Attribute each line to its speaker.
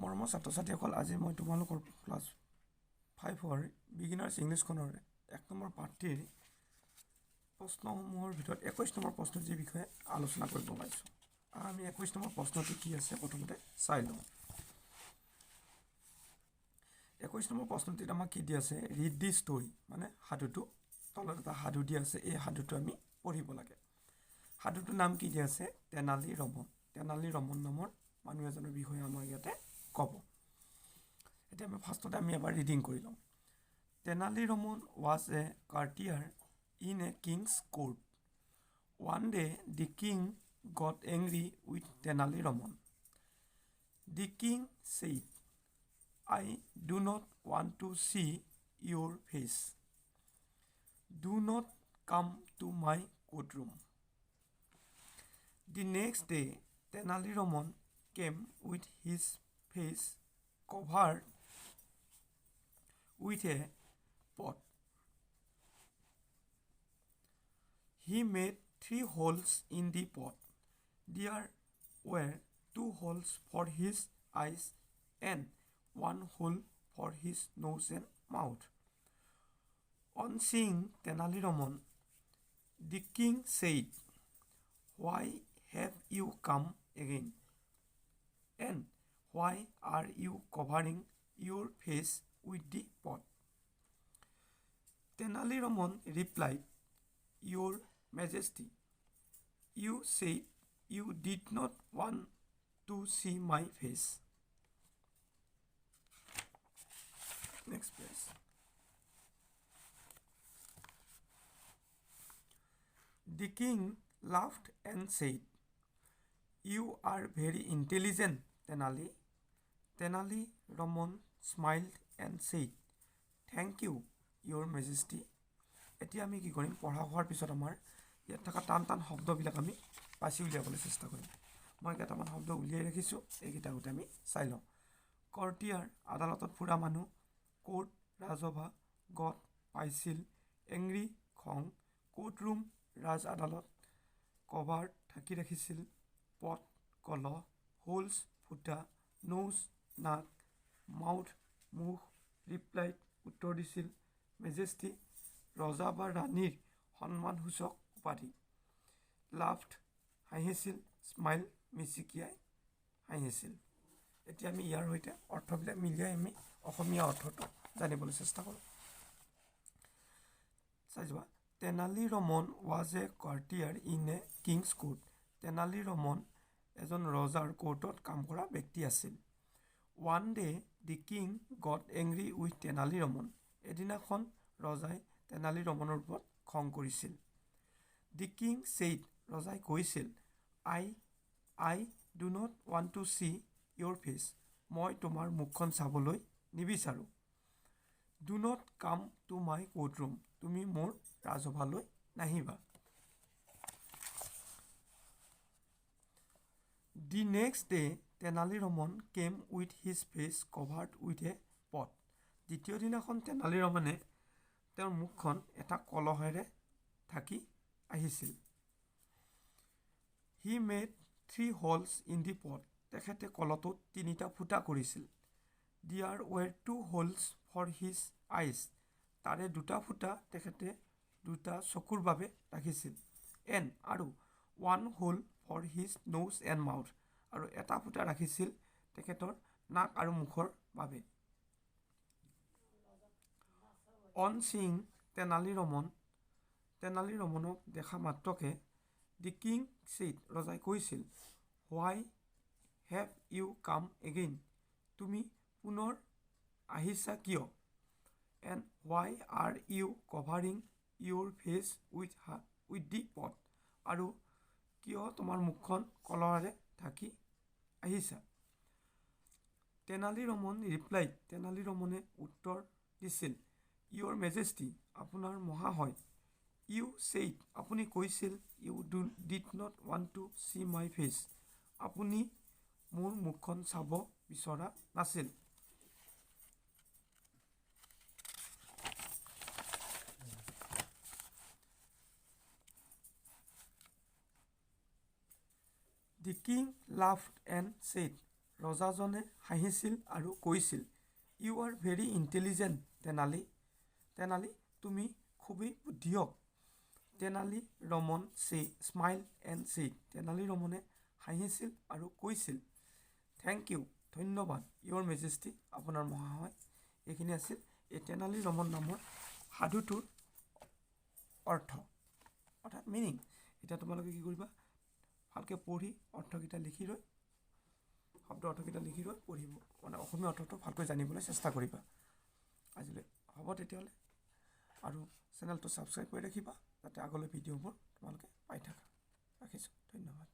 Speaker 1: মৰমৰ ছাত্ৰ ছাত্ৰীসকল, আজি মই তোমালোকৰ ক্লাছ ফাইভৰ বিগিনাৰ্ছ ইংলিছখনৰ 1 নম্বৰ পাঠটিৰ প্ৰশ্নসমূহৰ ভিতৰত 21 নম্বৰ প্ৰশ্নটিৰ বিষয়ে আলোচনা কৰিব ওলাইছোঁ। আমি 21 নম্বৰ প্ৰশ্নটি কি আছে প্ৰথমতে চাই লওঁ। 21 নম্বৰ প্ৰশ্নটিত আমাক কি দি আছে? "Read the story", মানে সাধুটো। তলত এটা সাধু দিয়া আছে, এই সাধুটো আমি পঢ়িব লাগে। সাধুটোৰ নাম কি দিয়া আছে? তেনালী ৰমন। তেনালী ৰমন নামৰ মানুহ এজনৰ বিষয়ে আমাক ইয়াতে ক'ব। এতিয়া আমি ফাৰ্ষ্টতে আমি এবাৰ ৰিডিং কৰি লওঁ। Tenali Raman was a courtier in a king's court. One day the king got angry with Tenali Raman. The king said, "I do not want to see your face. Do not come to my court room." The next day Tenali Raman came with his face covered with a pot. He made three holes in the pot. There were two holes for his eyes and one hole for his nose and mouth. On seeing Tenali Raman, the king said, "Why have you come again? And why are you covering your face with the pot?" Tenali Raman replied, "Your Majesty, you said you did not want to see my face." Next, please. The king laughed and said, "You are very intelligent, Tenali." Tenali Raman smiled and said, "Thank you, Your Majesty." এতিয়া আমি কি কৰিম? পঢ়া হোৱাৰ পিছত আমাৰ ইয়াত থকা টান টান শব্দবিলাক আমি বাছি উলিয়াবলৈ চেষ্টা কৰিম। মই কেইটামান শব্দ উলিয়াই ৰাখিছোঁ, এইকেইটা আগতে আমি চাই লওঁ। কৰ্টিয়াৰ, আদালতত ফুৰা মানুহ। কোৰ্ট, ৰাজসভা। গট, পাইছিল। এংৰি, খং। কোৰ্ট ৰুম, ৰাজ আদালত। কভাৰ্ড, ঢাকি ৰাখিছিল। পট, কলহ। হোলছ, ফুটা। ন'জ, নাক। মাউথ, মুখ। ৰিপ্লাইড, উত্তৰ দিছিল। মেজেষ্টি, ৰজা বা ৰাণীৰ সন্মানসূচক উপাধি। লাফড, হাঁহিছিল। স্মাইল, মিচিকিয়াই হাঁহিছিল। এতিয়া আমি ইয়াৰ সৈতে অৰ্থবিলাক মিলিয়াই আমি অসমীয়া অৰ্থটো জানিবলৈ চেষ্টা কৰোঁ। চাই যোৱা। Tenali Raman was a courtier in a king's court. Tenali Raman এজন ৰজাৰ কোৰ্টত কাম কৰা ব্যক্তি আছিল। One day the king got angry with Tenali Raman. এদিনাখন ৰজাই তেনালী ৰমনৰ ওপৰত খং কৰিছিল। The king said, ৰজাই কৈছিল, I do not want to see your face." মই তোমাৰ মুখখন চাবলৈ নিবিচাৰোঁ। "Do not come to my court room." তুমি মোৰ ৰাজসভালৈ নাহিবা। The next day Tenali Raman came with his face covered with a pot. দ্বিতীয় দিনাখন তেনালী ৰমনে তেওঁৰ মুখখন এটা কলহেৰে ঢাকি আহিছিল। He made three holes in the pot. তেখেতে কলহটোত তিনিটা ফুটা কৰিছিল। There were two holes for his eyes, তাৰে দুটা ফুটা তেখেতে দুটা চকুৰ বাবে ৰাখিছিল, এণ্ড, আৰু, one hole for his nose and mouth, আৰু এটা ফুটা ৰাখিছিল তেখেতৰ নাক আৰু মুখৰ বাবে। On seeing Tenali Raman, Tenali ৰমনক দেখা মাত্ৰকে, the king said, ৰজাই কৈছিল, "Why have you come again?" তুমি পুনৰ আহিছা কিয়? "And why are you covering your face with the pot?" আৰু কিয় তোমাৰ মুখখন কলহেৰে ঢাকি আহিছা? Tenali Raman replied, Tenali ৰমনে উত্তৰ দিছিল, "Your Majesty", আপোনাৰ মহাশয়, "you said", আপুনি কৈছিল, "you did not want to see my face." আপুনি মোৰ মুখখন চাব বিচৰা নাছিল। The king laughed and said, ৰজাজনে হাঁহিছিল আৰু কৈছিল, "You are very intelligent, Tenali." Tenali, তুমি খুবেই বুদ্ধিয়ক। Tenali Raman smiled and said, Tenali ৰমনে হাঁহিছিল আৰু কৈছিল, "Thank you," ধন্যবাদ, "your Majesty," আপোনাৰ মহাশয়। এইখিনি আছিল এই তেনালী ৰমন নামৰ সাধুটোৰ অৰ্থ, অৰ্থাৎ মিনিং। এতিয়া তোমালোকে কি কৰিবা? ভালকৈ পঢ়ি অৰ্থকেইটা লিখি লৈ, শব্দ অৰ্থকেইটা লিখি লৈ পঢ়িব, মানে অসমীয়া অৰ্থটো ভালকৈ জানিবলৈ চেষ্টা কৰিবা। আজিলৈ হ'ব তেতিয়াহ'লে আৰু চেনেলটো ছাবস্ক্ৰাইব কৰি ৰাখিবা, যাতে আগলৈ ভিডিঅ'বোৰ তোমালোকে পাই থাকা। ৰাখিছোঁ, ধন্যবাদ।